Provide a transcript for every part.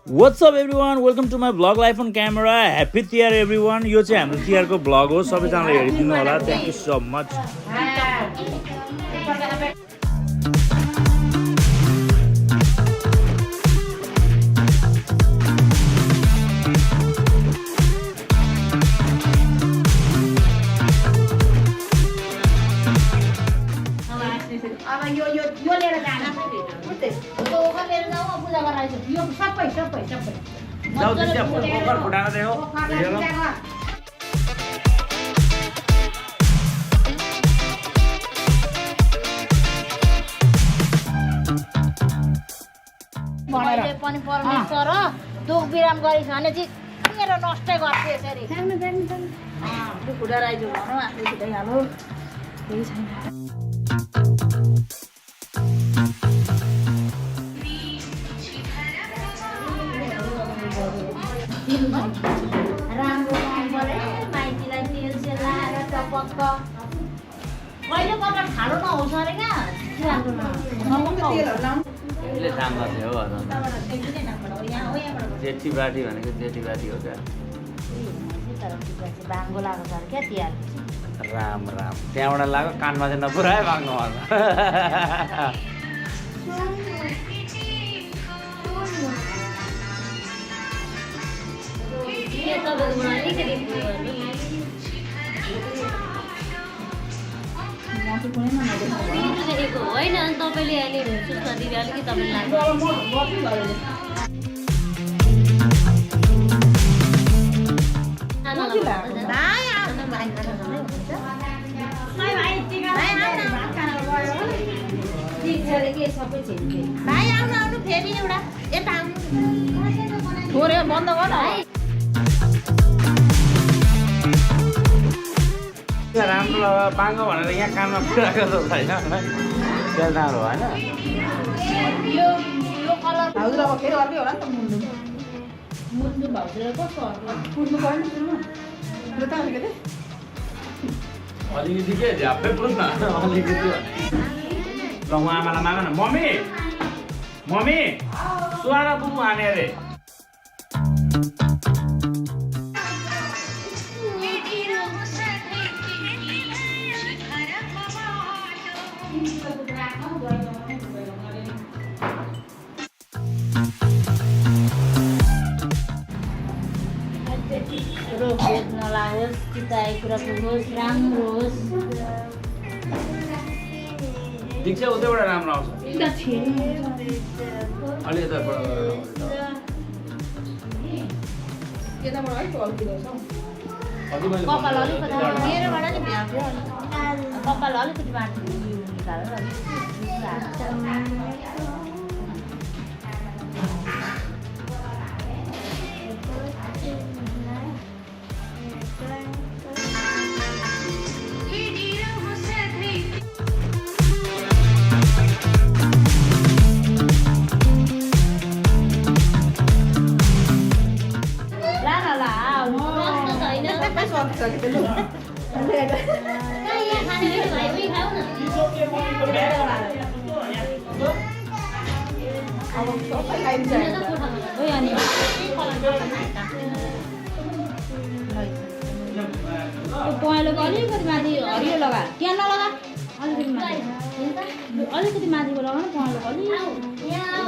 What's up everyone? Welcome to my vlog life on camera. Happy Tiar everyone. यो चाहिँ हाम्रो तिहारको vlog हो. सबैजनाले हेरिदिनु होला. Thank you so much. अब यो लिएर जान बुझ्दै ओखर लिएर जाऊ पूजा गराइछु यो सबै जाऊ त्यहाँ पोखर फुटाएर देऊ मैले पनि परमेश्वर दुख विराम गरिस् भने चाहिँ मेरो नष्टै गर्छु यसरी दुख उडाइछु भनौँ आफू छुटाइहाल्यो केही छैन राम्रो काम गरे माइतीलाई तेल सेल लाएर टपक्क कहिले कपाल खालो नहोस् अरे क्या यसले काम गर्थ्यो हो जेठीबाटी भनेको जेठीबाटी हो क्या बाङ्गो लागेको छ अरे क्या तिहार राम राम त्यहाँबाट लाग्यो कानमा चाहिँ नपुऱ्यायो भाग्नु होइन तपाईँले अहिले सुस्न दिदी अलिकति तपाईँलाई भाइ आउनु फेरि एउटा यता आउनु थोरै बन्द गर राम्रो बाङ्गो भनेर यहाँ कानमा पुऱ्याएको त छैन त्यो राम्रो होइन यो कलर भाउजू अब फेरि अर्कै होला नि त मुन्डु मुन्डु भाउजूले कस्तो पुर्नु पर्ने सुरुमा ल त अलिकति अलिकति के झ्याप्पै पुग्न अलिकति ल उहाँ आमालाई माग न मम्मी मम्मी सुहाना बुबु हाने अरे रोग नलागोस् चिताए कुरा पुगोस् राम्रो होस् ठिक छ उतैबाट राम्रो आउँछ अलि यताबाट कपाल अलिकति मेरोबाट नि भ्याउँथ्यो कपाल अलिकति बाँड्थ्यो निकालेर पहेँलोको अलिकति माथि हरियो लगा त्यहाँ नलगा अलिकति माथिको लगा न पहेँलोको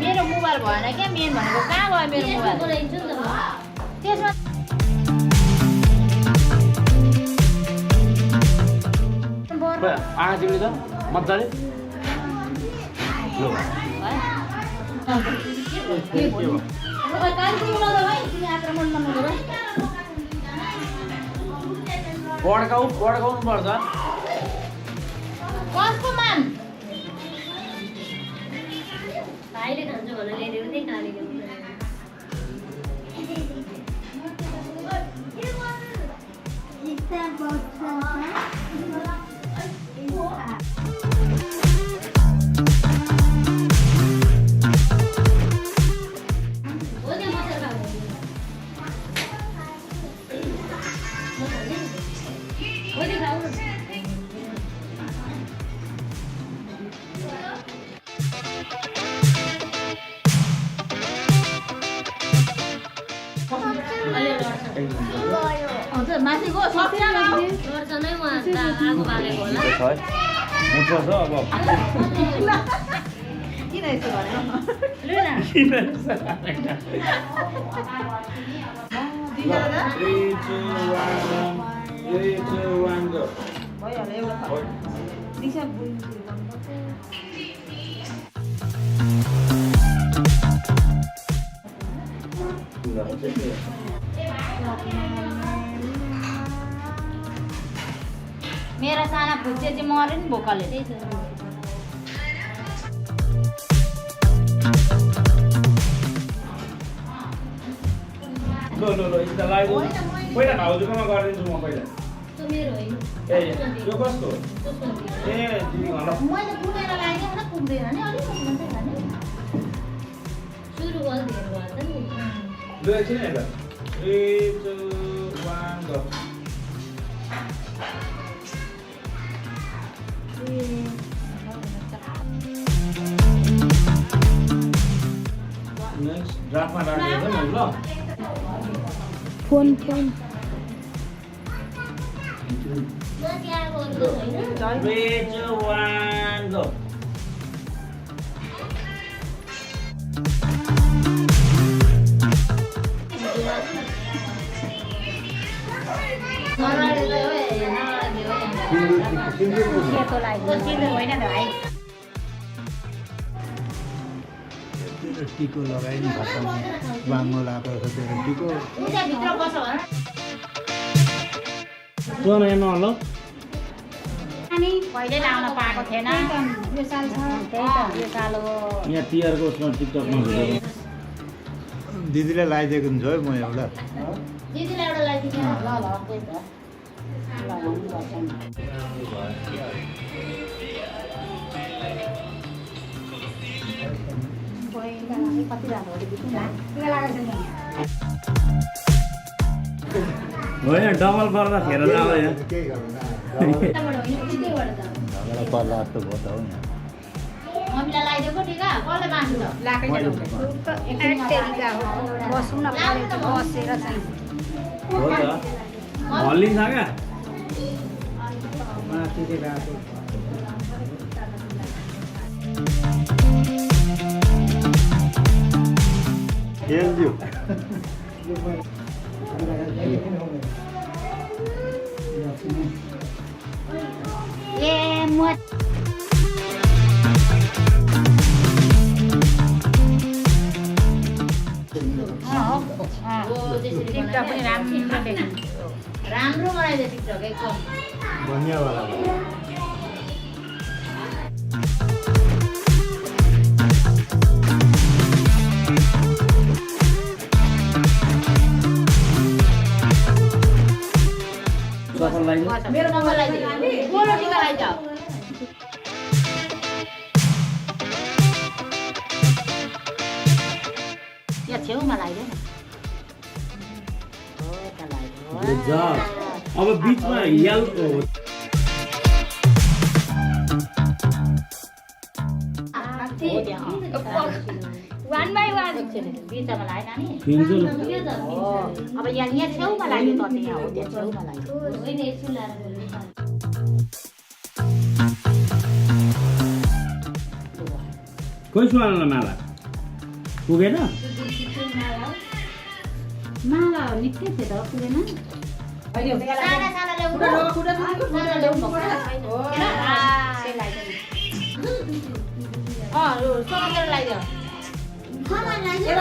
मेरो मोबाइल भएन क्या मेन भनेको कहाँ गयो मेरो मोबाइल त्यसमा आँखा चिम्ली त मजाले के भयो पड्काउनु पर्छ कसको मान भाइले खान्छ भनेर ल्याइदियो नि काली माथिको सक्छ गर्छ नै उहाँ आगो बालेको होला मुठो छ अब किन यस्तो गर्नु लु न 3 2 1 go भइहाल्यो एउटा दिशा मेरा साना फुच्चे चाहिँ मऱ्यो नि भोकले त्यही छ लो यता लाग्यो पहिला भाउजूकोमा गरिदिन्छु म पहिला त्यो मेरो होइन ए यो कस्तो ए दिदी होला मैले पुगेर लाग्यो न पुग्दैन नि अलिक मात्रै खाने सुरु गरिदिनु भयो त नि लु एकछिन हेर 3 2 1 go नेक्स्ट ड्राफ्टमा राख्दिनु न ल फोन म त्यहाँ गर्नु होइन 3 2 1 go टिको लगाइ नि घरमा बाङ्गो लगाएको छ त्यो टिको भित्र बस्छ भन सुन हेर्नु होला कहिले लाउन पाएको थिएन यो साल छ त्यही त यो साल हो यहाँ तिहारको उसमा टिकटकमा भिडियो दिदीलाई लगाइदिएको हुन्छ है म एउटा दिदीलाई एउटा लगाइदिनु ल त्यही त कति राम्रो हो यहाँ डबल पर्दा खेर जाँदा यहाँ केही गर्दैन झगडा पर्ला जस्तो भयो त हौ यहाँ मम्मीलाई लगाइदिएको टिका कसले बाँध्नु बसौँ न बसेर चाहिँ हो त हल्लिन्छ क्या खेल्दियो ए म टिकटक पनि राम्रो बनाइदियो टिकटक एकदम बनियावाला मेरो नम्बर लगाइदियो बोलो टिका लगाइदियो यहाँ छेउमा लगाइदियो न अब बिचमा हियालको वान बाई वान बिचमा लगाएन नि फिन्छु अब यहाँ छेउमा लाग्यो त यहाँ हो त्यहाँ छेउमा लाग्यो होइन एकछिन लाएर बोल्नु कोही सुहाल्नु माला पुगेन माला निकै थियो त पुगेन साना साना ल्याउनु सोनाकेर लगाइदियो छैन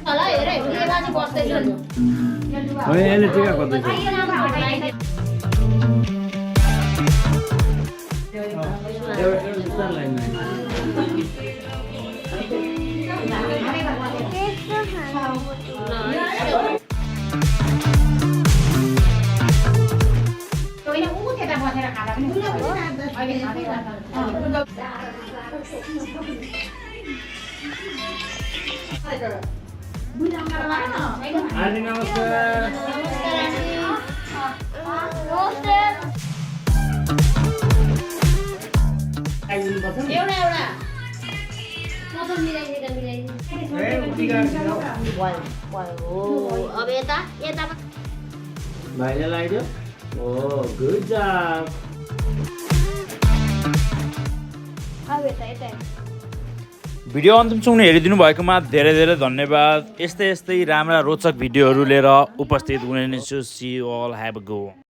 होला हेर है यो बाजी बस्दैछु यसले टिका खोज्दैछ आन्टी नमस्कार एउटा एउटा अब यता यता भाइले लाग्यो ओ गुड जब भिडियो अन्तिमसम्म हेरिदिनु भएकोमा धेरै धेरै धन्यवाद यस्तै यस्तै राम्रा रोचक भिडियोहरू लिएर उपस्थित हुने छु see you all have a go